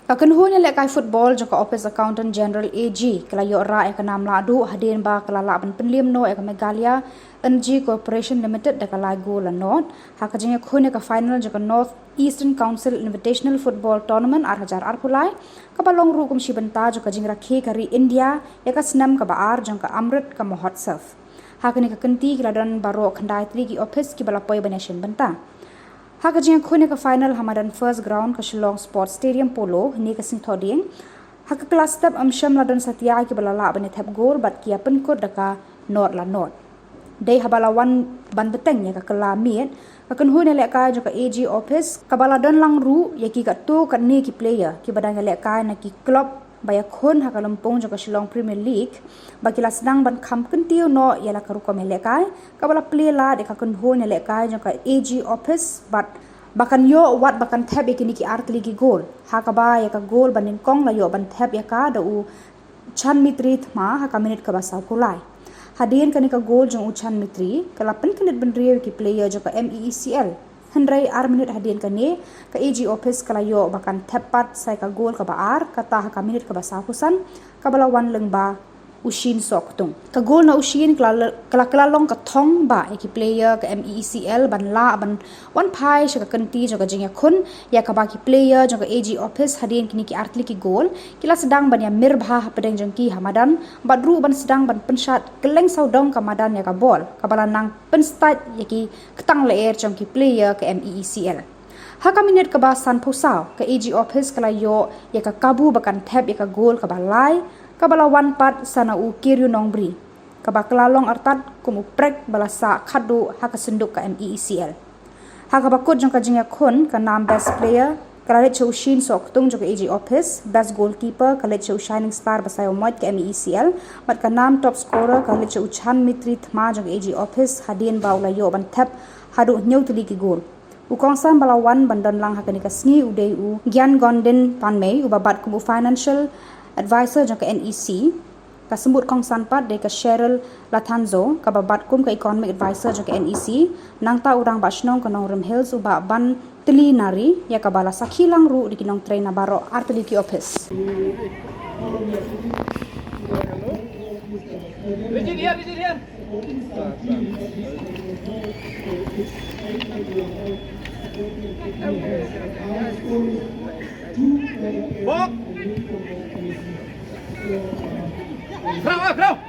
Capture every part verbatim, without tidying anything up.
Ka kynhun ïalehkai football jong ka Office Accountant General, A G, ka la ïoh rah ïa ka nam lahduh hadien ba ka la lah ban pynliem noh ïa ka Meghalaya Energy Corporation Limited da ka lai gol la nod ha ka jingïakhun ïa ka final jong ka North Eastern Council Invitational Football Tournament ar hajar arphew lai, kaba long ruh kum shi bynta jong ka jingrakhe ka ri India ïa ka snem kaba ar jong ka Amrit ka Mahotsav. Ha kane ka kynti ki la don baroh khyndai tylli ki ophis kiba la poi ban ïashim bynta. Ha ka jingïakhun ïa ka final ha madan First Ground ka Shillong Sports Stadium Polo, hynne ka sngi Thohdieng, ha ka kylla step ym shym la don satia kiba la lah ban ïathep gol bad ki ïapynkut da ka nod la nod. Dei haba la wan ban bteng ïa ka kylla miet, ka kynhun ïalehkai jong ka A G Office kaba la don lang ruh ïa ki katto katne ki player kiba dang ïalehkai na ki club ba ïakhun ha ka lympung jong ka Shillong Premier League, ba ki la sdang ban kham kyntiew noh ïa la ka rukom ïalehkai kaba la plie lad ïa ka kynhun ïalehkai jong ka A G Office bad ba kan ïoh wat ba kan thep ïa kine ki ar tylli ki gol, ha kaba ïa ka gol ba nyngkong la ïoh ban thep ïa ka da u Chan Mitri Thma ha ka minit kaba sawphew lai. Hadien kane ka gol jong u Chan Mitri, ka la pynkyndit bynriew ïa ki player jong ka M E E C L. Hynrei ar minit hadien kane, ka A G Office ka la ïoh ba kan thep pat sa ïa ka gol kaba ar, kata ha ka minit kaba sawphew san, kaba la wan lyngba u Shin Soh Ktung. Ka gol na u Shin ka la, ka la, ka la long ka thong ba ïa ki player ka M E E C L ban lah ban wan phai sha ka kynti jong ka jingïakhun, ïa kaba ki player jong ka A G Office hadien kine ki ar tylli ki gol ki la sdang ban ïamir bha hapdeng jong ki ha madan, bad ruh ban sdang ban pynshad kylleng sawdong ka madan ïa ka bol, kaba la nang pynstait ïa ki ktang lyer jong ki player ka M E E C L. Ha ka minit kaba sanphew saw, ka A G Office ka la ïoh ïa ka kabu ba kan thep ïa ka gol kaba lai, kaba la wan pat sa na u Kiryu Nongbri, kaba ka la long artat kum u prek ba la sah khatduh ha ka synduk ka M E E C L. Ha kaba kut jong ka jingïakhun, ka nam best player ka la leit sha u Shin Soh Ktung jong ka A G Office, best goalkeeper ka leit sha u Shining Star Basaiawmoit ka M E E C L, bad ka nam top scorer ka leit sha u Chan Mitri Thma jong ka A G Office hadien ba u la ïoh ban thep haduh hynñiew tylli ki gol. U kongsan ba la wan ban don lang ha kane ka sngi u dei u Gyan Gondin Panmei, uba bat kum u financial advisor jong ka N E C. Ka symbud kongsan pat dei ka Cheryl Lathanzo, kaba bat kum ka economic advisor jong ka N E C. Nangta u rangbah shnong ka Nongrim Hills, u Bah Bantylli Nari, ïa kaba la sakhi lang ruh da ki nongtrei na baroh ar tylli ki ophis. Richard here, Richard here. Bok. Ground, ground.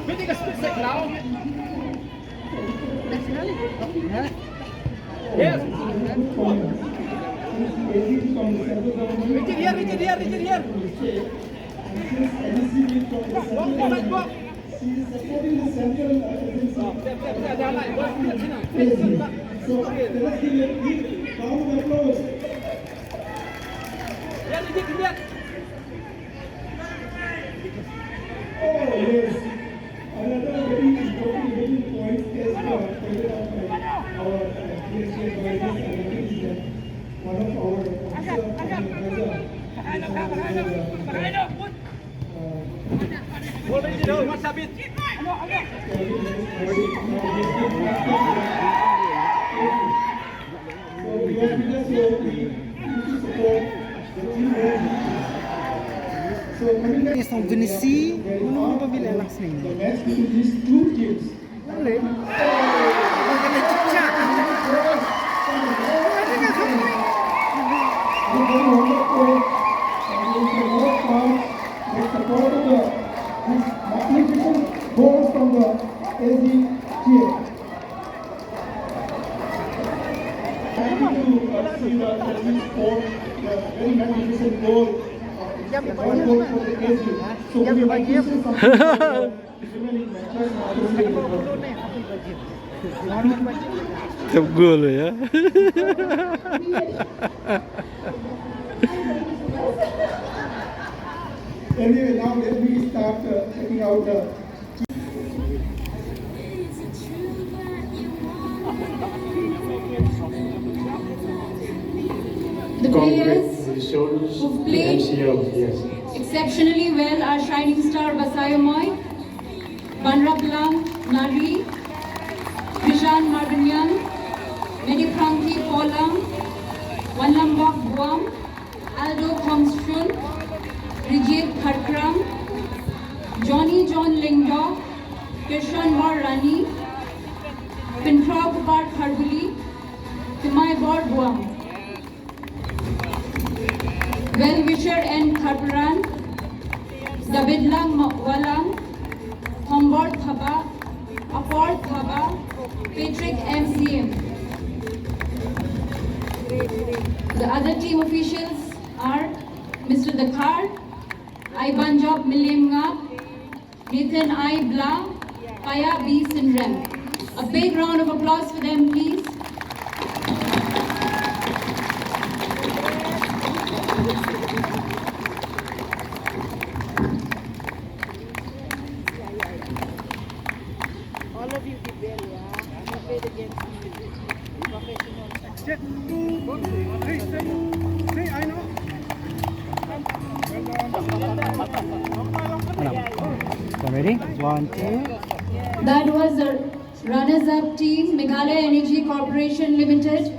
Wait, take a split second now. Yes. Richard here, Richard here, Richard here. Walk, walk, walk. So, let us give a big round of applause. Oh, yes. Another very important, very important point as, uh, pointed out by our, uh, dear advisors, and I think that one of our officer, uh, Esta un Vinisi, uno ba bile langsing. Ole. Magnificent goals from the A Z team. Happy to, uh, see the, the sport, the very magnificent goal of one goal for the A Z. So, would you like to say something about the women in Manchester? Top goal ya. Anyway, now let me start, uh, checking out the The players who've played exceptionally well are Shining Star Basaiawmoit, Banraplang Nari, Bijan Marbaniang, Medi Prangki, Wanlambok Buam, Aldo Khongshun, Rijit Kharkram, Johnny John Lyngdoh, Kirshon Bor Rani, Pynthro Kupar Kharbuli, Thymmai Bor Buam. Well-wisher N Kharpran, David Lang Ma-, Walang, Hombor Thabah, Apor Thabah, Patrick M C M. The other team officials are Mister Dakhar, Aibanjob Mylliem Ngap, Nathan I Blah, Paya B Synrem. A big round of applause for them, please. All of you did well, yeah. You played against me. Professional. Ready? One, two. That was the runners-up team, Meghalaya Energy Corporation Limited.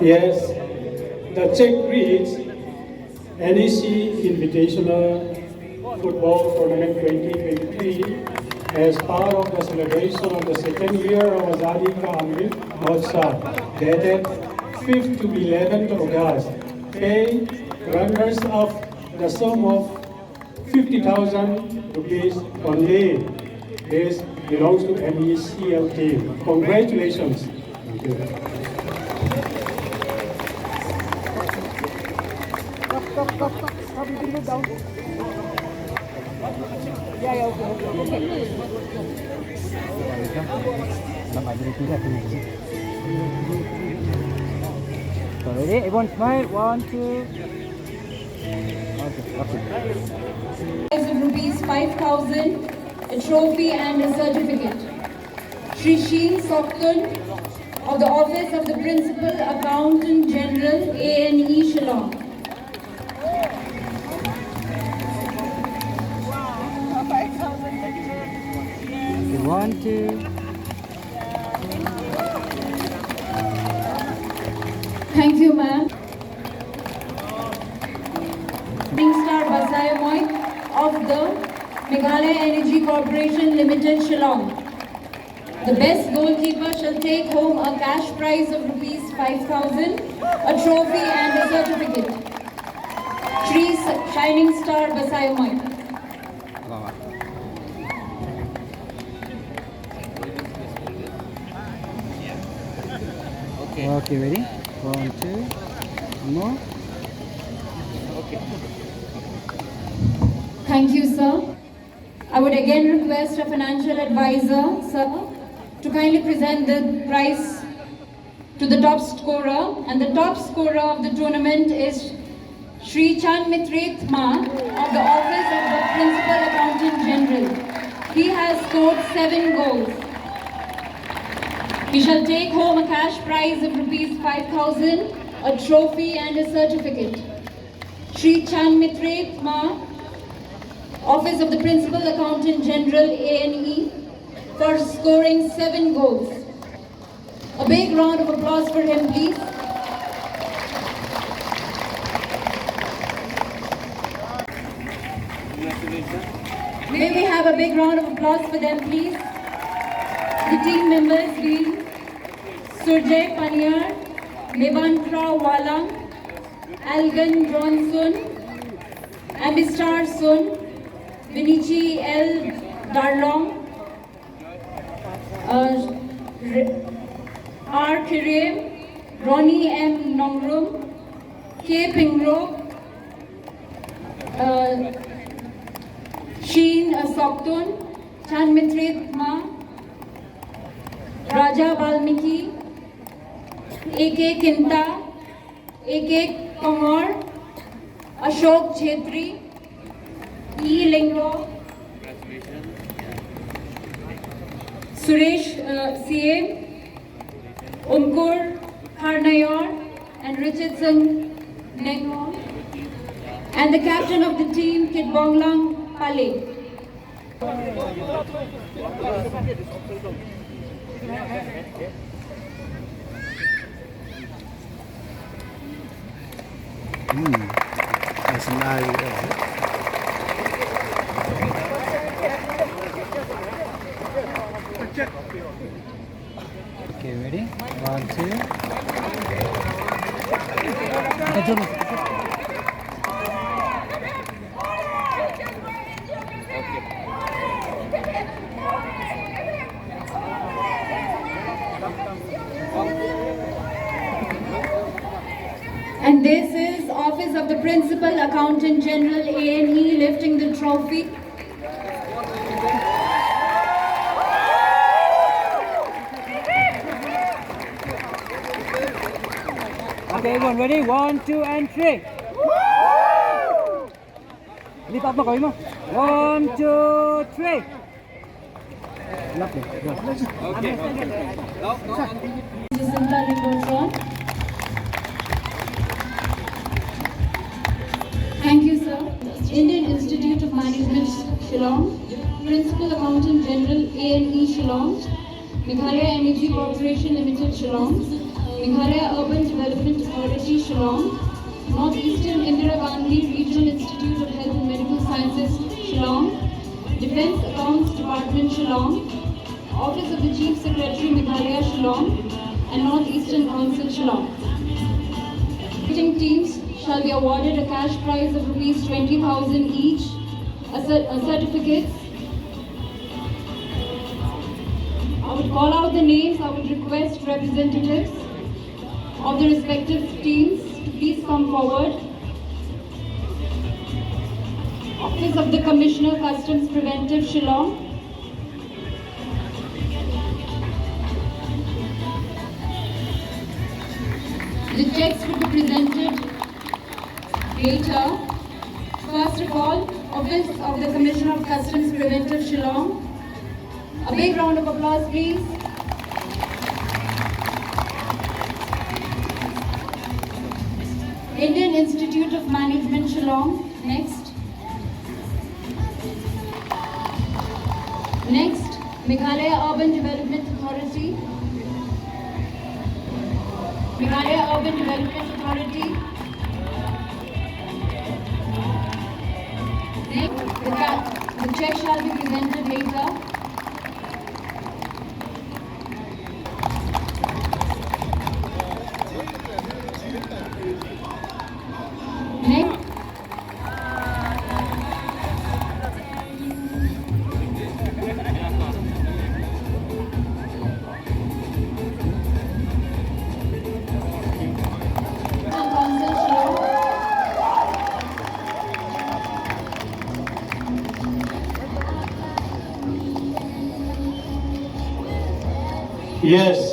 Yes, the check reads N E C Invitational Football Tournament twenty twenty-three as part of the celebration of the second year of Azadi Ka Amrit Mahotsav, dated fifth to eleventh August, paying runners-up the sum of fifty thousand rupees only. This belongs to M E C L team. Congratulations. Thank you. So ready? Everyone smile. One, two. Okay, okay. Prize of rupees five thousand, a trophy and a certificate. Shri Sheen Soktun of the Office of the Principal Accountant General, A N E, Shillong. If you want to. Thank you, ma'am. Shining Star Basaiawmoit of the Meghalaya Energy Corporation Limited, Shillong. The best goalkeeper shall take home a cash prize of rupees five thousand, a trophy and a certificate. Shri S-, Shining Star Basaiawmoit. Okay, ready? One, two, one more. Thank you, sir. I would again request a financial advisor, sir, to kindly present the prize to the top scorer, and the top scorer of the tournament is Shri Chan Mitri Thma of the Office of the Principal Accountant General. He has scored seven goals. He shall take home a cash prize of rupees five thousand, a trophy and a certificate. Shri Chan Mitri Thma, Office of the Principal Accountant General, A N E, for scoring seven goals. A big round of applause for him, please. May we have a big round of applause for them, please? The team members being Surjay Paniar, Meban Kra Walang, Algan Johnson, Amistar Sun, Vinichi L Darlong, uh, R Kirim, Ronnie M Nongrum, K Pingrok, uh, Sheen, uh, Soktun, Chan Mitri Thma, Raja Balmiki, A K Kinta, A K Kongor, Ashok Chhetri, E Lyngdoh, Suresh uh, Siem, Umkur Kharnayor, and Richardson Nengong, and the captain of the team, Kitbonglang Pale. Hmm. Nice and early there. Okay, ready? One, two. And this is Office of the Principal Accountant General, A and E, lifting the trophy. Okay, everyone ready? One, two, and three. Lipat mo kaway mo. One, two, three. Lovely. Good. Okay. Jacinta Limborchon. Thank you, sir. Indian Institute of Management, Shillong. Principal Accountant General, A and E, Shillong. Meghalaya Energy Corporation Limited, Shillong. Meghalaya Urban Development Authority, Shillong. Northeastern Indira Gandhi Regional Institute of Health and Medical Sciences, Shillong. Defence Accounts Department, Shillong. Office of the Chief Secretary, Meghalaya, Shillong, and Northeastern Council, Shillong. Winning teams shall be awarded a cash prize of rupees twenty thousand each, a cer-, a certificate. I would call out the names. I would request representatives of the respective teams to please come forward. Office of the Commissioner, Customs Preventive, Shillong. The checks will be presented later. First of all, Office of the Commissioner of Customs Preventive, Shillong. A big round of applause, please. Indian Institute of Management, Shillong. Next. Next, Meghalaya Urban Development Authority. Meghalaya Urban Development Authority. Next, the, ca- the check shall be presented later. Next. Yes,